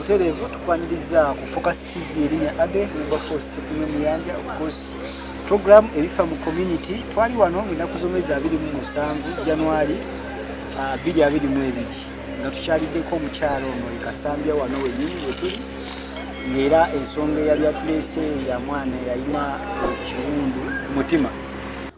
Butereevu tukwaniriza ku Focus TV, erinnya Abe Wilberforce Kumwe Muyanja. Of course, program ebifa mu community. Twali wano ng'ennaku z'omwezi 27 January 2022 nga tukyaliddeko omukyalo ono e Kasambya, wano wennyini wetuli, ng'era ensonga eyali atuleese ya mwana eyalina ekiwundu ku mutima.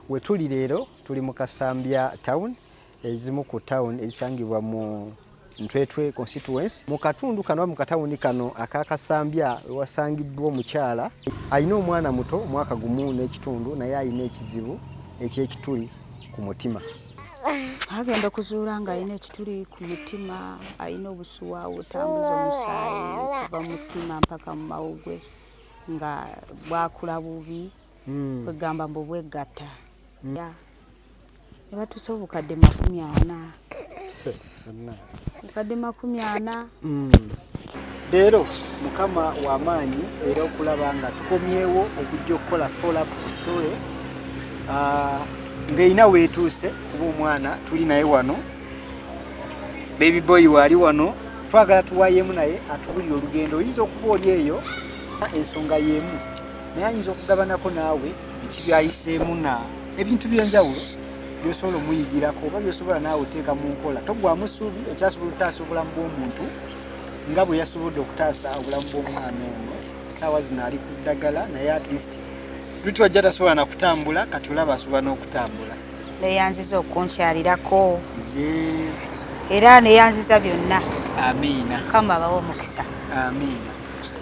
Wetuli leero tuli mu Kasambya Town, ezimu ku town ezisangibwa mu Ntwetwe constituency. Mu katundu kano, mu katawuni kano aka Kasambya, wewasangiddwa omukyala alina omwana muto, omwaka gumu n'ekitundu, naye alina ekizibu eky'ekituli ku mutima. Agenda okuzuula nga alina ekituli ku mutima, alina obusuwa obutambuza omusaayi okuva mu mutima mpaka mu mawugwe nga bwakula bubi, kwegamba mbu bwegatta. Ne batuusa obukadde 40, obukadde 40. Leero Mukama w'amaanyi era okulaba nga tukomyewo okujja okukola follow up ku story ng'erina weetuuse, kuba omwana tuli naye wano, baby boy waali wano. Twagala tuwayemu naye atubulire olugendo. Oyinza okuba oli eyo ensonga y'emu, naye ayinza okugabanako naawe biki byayiseemu na ebintu by'enjawulo byosobola omuyigirako oba byosobola naawe oteeka mu nkola. Togwamu ssuubi, okyasobola okutaasa obulamu bw'omuntu nga bwe yasobodde okutaasa obulamu bw'omwana ono. Saawa zino ali ku ddagala, naye at least lutwajja tasobola nakutambula, kati olaba asobola n'okutambula. Neyanziza okunkyalirako era neyanziza byonna. Amiina. Mukama abawe omukisa. Amiina.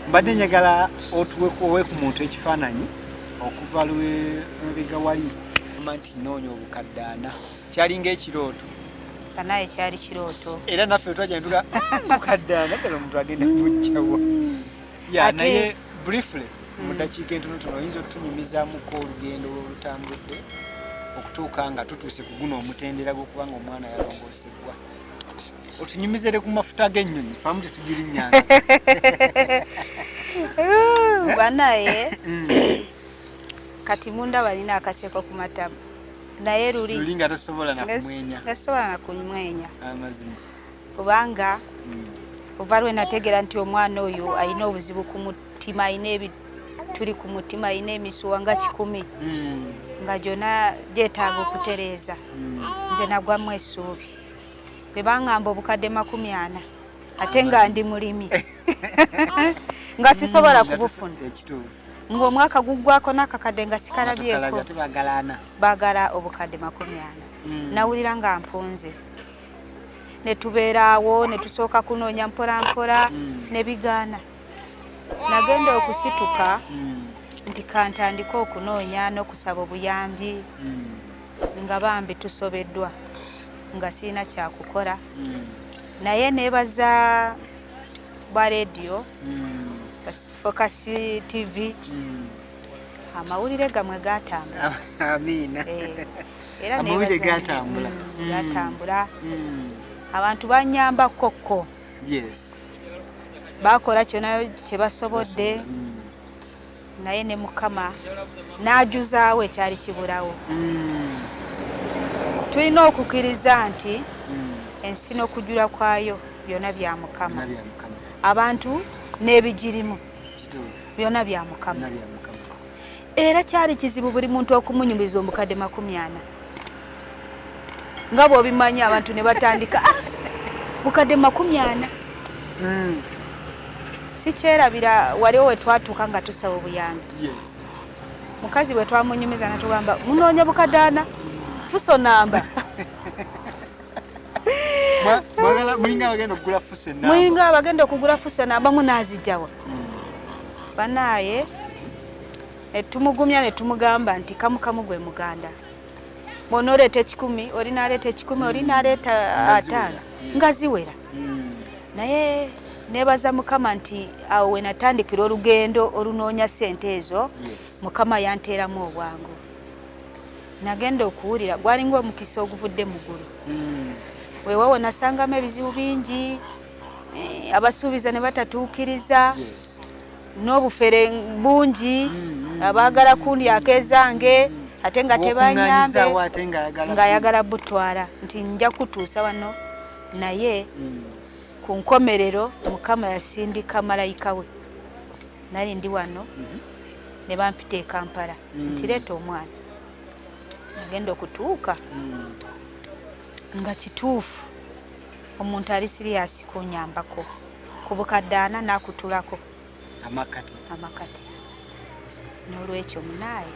Mbadde njagala otuwe ku muntu ekifaananyi okuva lwemabega wali nti noonya obukadde 40, kyalinga ekirooto. Kanaye kyali kirooto. Era naffe twajja netuga bukadde 40, ddala omuntu agenda kujjawo ya? Naye briefly, mu ddakiika entonotono, oyinza otunyumizaamuko olugendo olutambudde okutuuka nga tutuuse ku guno omutendera gw'okuba nga omwana yalongoosebbwa? Otunyumizere ku mafuta g'ennyonyi, famu tetugirinnyanga. Banaye, kati munda balina akaseko ku matama, naye luli luli nga tosobola nakumwenya. Nga sobola nakumwenya. Amazima. Kubanga ova lwe nategeera nti omwana oyo alina obuzibu ku mutima, alina ebituli ku mutima, alina emisuwa nga 100 nga gyonna gyetaaga okutereeza, nze nagwamu essuubi. Bwe baŋŋamba obukadde 40, ate nga ndi mulimi, nga sisobola kubufuna, ng'omwaka guggwako n'akakadde nga sikalabyeko, baagala obukadde 40, nawulira nga mpunze. Ne tubeeraawo, ne tusooka kunoonya mpola mpola, ne bigaana. Nagenda okusituka nti kantandike okunoonya n'okusaba obuyambi, nga bambi tusobeddwa, nga sirina kyakukola. Naye neebaza ba rediyo Focus TV, amawulire gamwe gatambula. Amiina. Era amawulire gatambula. Gatambula, abantu banyamba kokko. Bakola kyona kyebasobodde, naye ne Mukama n'ajuzaawo ekyali kibulawo. Tulina okukkiriza nti ensi n'okujula kwayo byonna bya Mukama, abantu n'ebigirimu byonna bya Mukama. Era kyali kizibu buli muntu okumunyumiza omukadde 40, nga bw'obimanyi, abantu ne batandika, "Ah, bukadde 40." Sikyerabira, waliwo we twatuuka nga tusaba obuyambi, mukazi bwe twamunyumiza natugamba, "Munoonya bukadde 40, fuso namba." Mulinga abagenda okugula fuso enamba. Mulinga abagenda okugula fuso namba, munaazijjawa? Banaaye, netumugumya netumugamba nti kamukamu gwe muganda, bw'onooleeta 100, oli n'aleeta 100, oli n'aleeta 50, nga ziwera. Naye nebaza Mukama nti awo we natandikira olugendo olunoonya ssente ezo, Mukama yanteeramu obwangu. Nagenda okuwulira gwalinga omukisa oguvudde mu ggulu. Weewaawo nasangamu ebizibu bingi, abasuubiza ne batatuukiriza, n'obufere bungi, abaagala kundyako ezange ate nga tebanyambe, ng'ayagala butwala nti nja kutuusa wano, naye Ku nkomerero Mukama yasindika malayika we, nali ndi wano, ne bampita e Kampala nti leeta omwana. Nagenda okutuuka nga kituufu omuntu ali serious kunyambako ku bukadde 40 n'akutulako amakati. Amakati. N'olwekyo munaaye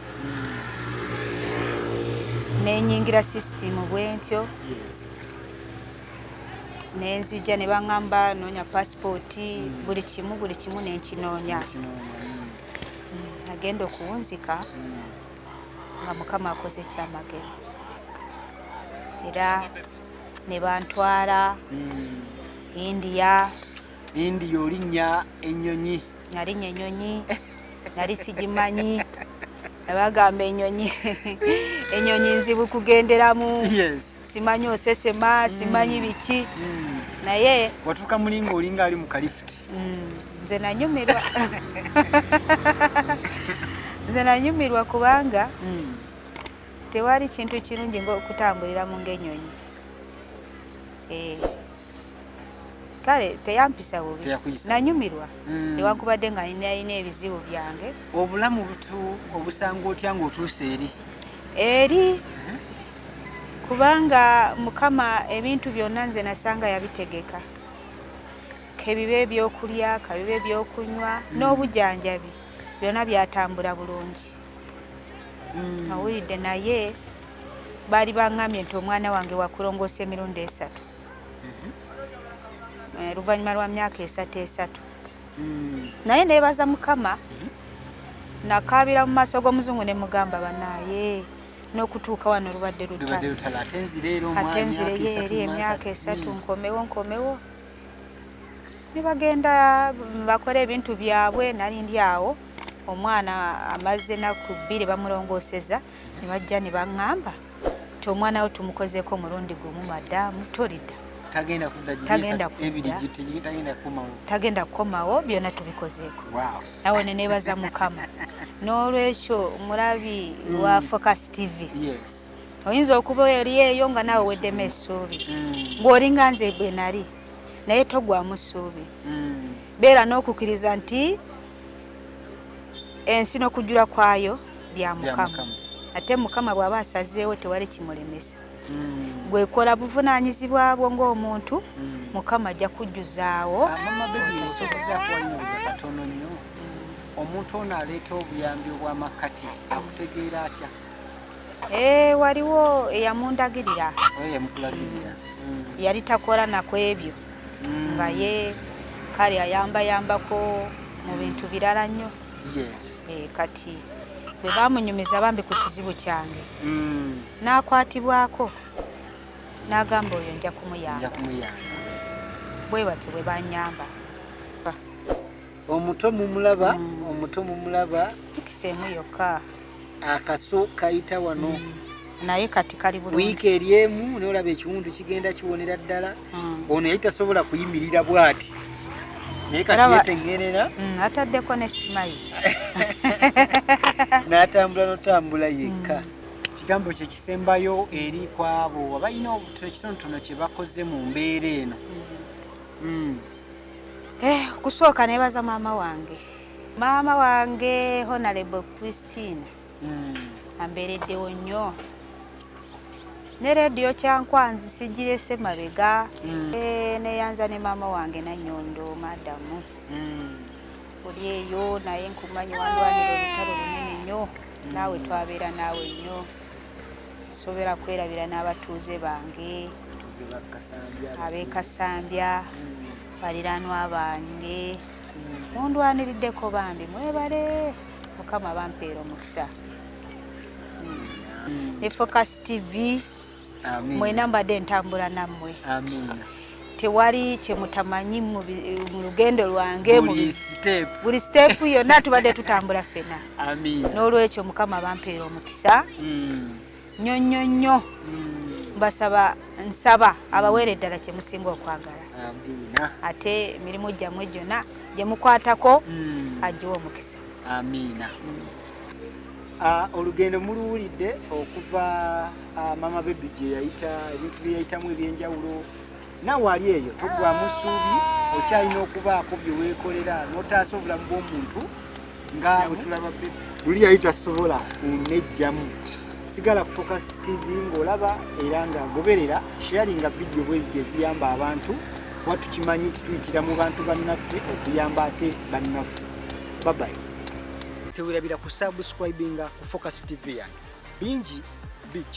nenyingira system bwentyo, nenzija ne baŋŋamba noonya pasipooti, buli kimu, buli kimu nenkinoonya. Kinoonya. Nagenda okuwunzika nga Mukama akoze ekyamagero, era ne bantwala India. India, olinnya ennyonyi? Nalinnya ennyonyi, nali sigimanyi. Nabagamba ennyonyi nzibu kugenderamu. Simanyi osesema, simanyi biki, naye Watuuka mulinga olinga ali mu kalifuti. Nze nanyumirwa kubanga tewali kintu kirungi ngaokutambulira mu ng'ennyonyi. Eh, kale teyampisa bubi. Teyakuyisa. Nanyumirwa newankubadde nga nalina ebizibu byange. Obulamu butu obusanga otya ng'otuuse eri? Eri kubanga Mukama ebintu byonna nze nasanga yabitegeka, kebibe ebyokulya, kabibe ebyokunywa n'obujjanjabi, byonna byatambula bulungi. Awulidde, naye baali baŋŋambye nti omwana wange wakulongoosa emirundi 3, luvannyuma lwa myaka 3 3. Naye neebaza Mukama, nakaabira mu maaso g'omuzungu ne mugamba, "Banaaye, n'okutuuka wano lubadde lubadde lutalo." Lutalo, ate nzira era. Ate nzireyo eri emyaka 3, nkomewo ne bagenda bakole ebintu byabwe. Nali ndi awo, omwana amaze naku 2 bamulongooseza, ne bajja ne baŋŋamba nti omwana we tumukozeeko omulundi gumu, madaamu, tolidda. Tagenda kudda giri. Tagenda 3, 2 kudda. Tagenda kukomawo. Tagenda kukomawo, byonna tubikozeeko. Nawe ne neebaza Mukama. N'olwekyo mulabi wa Focus TV, oyinza okuba eri eyo nga naawe weddemu essuubi, ng'olinga nze bwe nali, naye togwamu ssuubi. Beera n'okukkiriza nti ensi n'okujjula kwayo bya Bya Mukama. Mukama. Ate Mukama bw'aba asazeewo, tewali kimulemesa. Gwekola buvunaanyizibwa bwo ng'omuntu, Mukama ajja kujjuzaawo. Ah, mama baby, Otasobola. osazizaako wali mabega katono nnyo. Omuntu ono aleeta obuyambi obw'amakkati akutegeera atya? Eh, waliwo eyamundagirira. Oyo yamukulagirira. Yali takola naku ebyo, nga ye kale ayambayambako mu bintu birala nnyo. Eh, kati bwe bamunyumiza bambi ku kizibu kyange, n'akwatibwako n'agamba oyo nja Nja kumuyamba. kumuyamba. Bwe batyo bwe banyamba. Omuto mumulaba, omuto mumulaba. Mikisa emu yokka. Akaso kayita wano. Naye kati kali Wiiki bulungi. eri emu nolaba ekiwundu kigenda kiwonera ddala. Ono yali tasobola kuyimirira bw'ati, naye kati yetengerera. Ataddeko ne simayi. N'atambula n'otambula yekka. Kigambo kye kisembayo eri ku abo abalina ekitonotono kye bakoze mu mbeera eno? Eh, okusooka nebaza maama wange, maama wange Honorable Christina. Ambeereddewo nnyo ne rediyo Kyankwanzi sigirese mabega. Eh, neyanza ne maama wange Nanyondo madamu. Oli eyo naye nkumanyi, wandwanira olutalo lunene nnyo, naawe twabeera naawe nnyo, sisobola kwerabira n'abatuuze bange. Tuze bakasambya. Ab'e Kasambya, baliraanwa bange, mundwaniriddeko bambi, mwebale, Mukama bampeera omukisa. Ne Focus TV. Amiina. Mwena mbadde ntambula nammwe. Amiina. Tewali kyemutamanyi mu lugendo lwange Buli step. Buli step yonna tubadde tutambula ffena. Amiina. N'olwekyo Mukama bampeera omukisa nnyo nnyo nnyo. Mbasaba, nsaba abaweere ddala kyemusinga okwagala. Amiina. Ate emirimu gyammwe gyonna gye mukwatako, agiwa omukisa. Amiina. Ah, olugendo muluwulidde okuva mama baby gye yayita, ebintu bye yayitamu ebyenjawulo. Naawe ali eyo, toggwamu ssuubi, okyalina okubaako bye weekolera n'otaasa obulamu bw'omuntu nga bwe tulaba luli yali tasobola kunejjamu. Sigala ku Focus TV ng'olaba era nga goberera, sharinga vidiyo bweziti eziyamba abantu, kuba tukimanyi nti tuyitira mu bantu bannaffe okuyamba ate bannaffe. Babayi, tewerabira ku subscribinga ku Focus TV yange, bingi bijja.